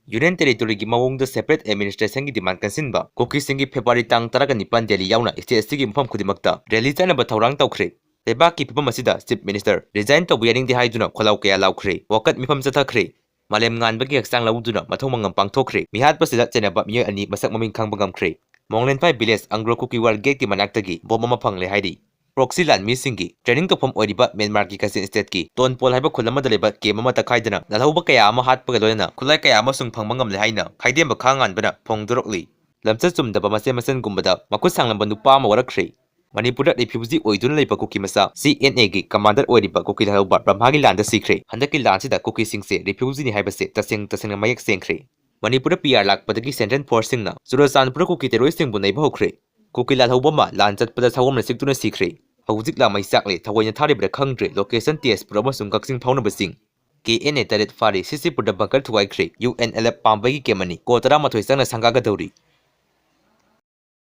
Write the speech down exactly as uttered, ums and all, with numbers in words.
Union Territoryꯒꯤ ꯃꯑꯣꯡꯗ separate administrationꯒꯤ demand ꯀꯟꯁꯤꯟꯕ ꯀꯨꯀꯤꯁꯤꯡꯒꯤ February ꯇꯥꯡ ꯇꯔꯥꯒ ꯅꯤꯄꯥꯟ ꯗꯦꯜꯂꯤ ꯌꯥꯎꯅ state ꯑꯁꯤꯒꯤ ꯃꯐꯝ ꯈꯨꯗꯤꯡꯃꯛꯇ rally ꯆꯠꯅꯕ ꯊꯧꯔꯥꯡ ꯇꯧꯈ꯭ꯔꯦ꯫ ꯂꯩꯕꯥꯛꯀꯤ ꯐꯤꯕꯝ ꯑꯁꯤꯗ Chief Minister resign ꯇꯧꯕ ꯌꯥꯅꯤꯡꯗꯦ ꯍꯥꯏꯗꯨꯅ ꯈꯣꯜꯂꯥꯎ ꯀꯌꯥ ꯂꯥꯎꯈ꯭ꯔꯦ꯫ ꯋꯥꯀꯠ ꯃꯤꯐꯝ ꯆꯠꯊꯈ꯭ꯔꯦ꯫ ꯃꯥꯂꯦꯝ ꯉꯥꯟꯕꯒꯤ ꯍꯛꯆꯥꯡ ꯂꯧꯗꯨꯅ ꯃꯊꯧ ꯃꯉꯝ ꯄꯥꯡꯊꯣꯛꯈ꯭ꯔꯦ꯫ ꯃꯤꯍꯥꯠꯄꯁꯤꯗ ꯆꯦꯟꯅꯕ ꯃꯤꯑꯣꯏ ꯑꯅꯤ ꯃꯁꯛ ꯃꯃꯤꯡ ꯈꯪꯕ ꯉꯝꯈ꯭ꯔꯦ꯫ ꯃꯣꯡꯂꯦꯟꯐꯥꯏ village Angro Kuki War Gateꯀꯤ ꯃꯅꯥꯛꯇꯒꯤ bomb ꯑꯃ ꯐꯪꯂꯦ ꯍꯥꯏꯔꯤ꯫ Proxy ꯂꯥꯟꯃꯤꯁꯤꯡꯒꯤ training ꯇꯧꯐꯝ ꯑꯣꯏꯔꯤꯕ ꯃ꯭ꯌꯥꯟꯃꯥꯔꯒꯤ cousin stateꯀꯤ ꯇꯣꯟꯄꯣꯜ ꯍꯥꯏꯕ ꯈꯨꯜ ꯑꯃꯗ ꯂꯩꯕ camp ꯑꯃ ꯇꯛꯈꯥꯏꯗꯅ ꯂꯥꯜꯍꯧꯕ ꯀꯌꯥ ꯑꯃ ꯍꯥꯠꯄꯒ ꯂꯣꯏꯅꯅ ꯈꯨꯠꯂꯥꯏ ꯀꯌꯥ ꯑꯃꯁꯨ ꯐꯪꯕ ꯉꯝꯂꯦ ꯍꯥꯏꯅ ꯈꯥꯏꯗꯦꯝꯕ ꯈꯥ ꯉꯥꯟꯕꯅ ꯐꯣꯡꯗꯣꯔꯛꯂꯤ꯫ ꯂꯝꯆꯠ ꯆꯨꯝꯗꯕ ꯃꯆꯦꯟ ꯃꯆꯦꯟꯒꯨꯝꯕꯗ ꯃꯈꯨꯠ ꯁꯥꯡꯂꯝꯕ ꯅꯨꯄꯥ ꯑꯃ ꯋꯥꯔꯛꯈ꯭ꯔꯦ꯫ ꯃꯅꯤꯄꯨꯔꯗ refugee ꯑꯣꯏꯗꯨꯅ ꯂꯩꯕ ꯀꯨꯀꯤ ꯃꯆꯥ CNAꯒꯤ commander ꯑꯣꯏꯔꯤꯕ ꯀꯨꯀꯤ ꯂꯥꯜꯍꯧꯕ ꯕ꯭ꯔꯍꯃꯥꯒꯤ ꯂꯥꯟꯗ ꯁꯤꯈ꯭ꯔꯦ꯫ ꯍꯟꯗꯛꯀꯤ ꯂꯥꯟꯁꯤꯗ ꯀꯨꯀꯤꯁꯤꯡꯁꯦ refugeeꯅꯤ ꯍꯥꯏꯕꯁꯦ ꯇꯁꯦꯡ ꯇꯁꯦꯡꯅ ꯃꯌꯦꯛ ꯁꯦꯡꯈ꯭ꯔꯦ꯫ ꯃꯅꯤꯄꯨꯔꯗ PR ꯂꯥꯛꯄꯗꯒꯤ central forceꯁꯤꯡꯅ ꯆꯨꯔꯆꯥꯟꯄꯨꯔ ꯀꯨꯀꯤ terroristꯁꯤꯡꯕꯨ ꯅꯩꯕ ꯍꯧꯈ꯭ꯔꯦ꯫ ꯀꯨꯀꯤ ꯂꯥꯜꯍꯧꯕ ꯑꯃ ꯂꯥꯟ ꯆꯠꯄꯗ ꯁꯑꯣꯝꯅ ꯆꯤꯛꯇꯨꯅ ꯁꯤꯈ꯭ꯔꯦ꯫ ꯍꯧꯖꯤꯛ ꯂꯥ ꯃꯩ ꯆꯥꯛꯂꯦ, ꯊꯑꯣꯏꯅ ꯊꯥꯔꯤꯕ꯭ꯔꯥ ꯈꯪꯗ꯭ꯔꯦ location ꯇꯦꯖꯄꯨꯔ ꯑꯃꯁꯨꯡ ꯀꯛꯆꯤꯡ ꯐꯥꯎꯅꯕꯁꯤꯡ꯫ KNA ꯇꯔꯦꯠ ꯐꯥꯔꯦ, ꯁꯤꯁꯤꯄꯨꯔꯗ bunker ꯊꯨꯒꯥꯏꯈ꯭ꯔꯦ, UNLF ꯄꯥꯝꯕꯩꯒꯤ camp ꯑꯅꯤ, ꯀꯣ ꯇꯔꯥꯃꯥꯊꯣꯏ ꯆꯪꯅ ꯁꯪꯒꯥꯒꯗꯧꯔꯤ꯫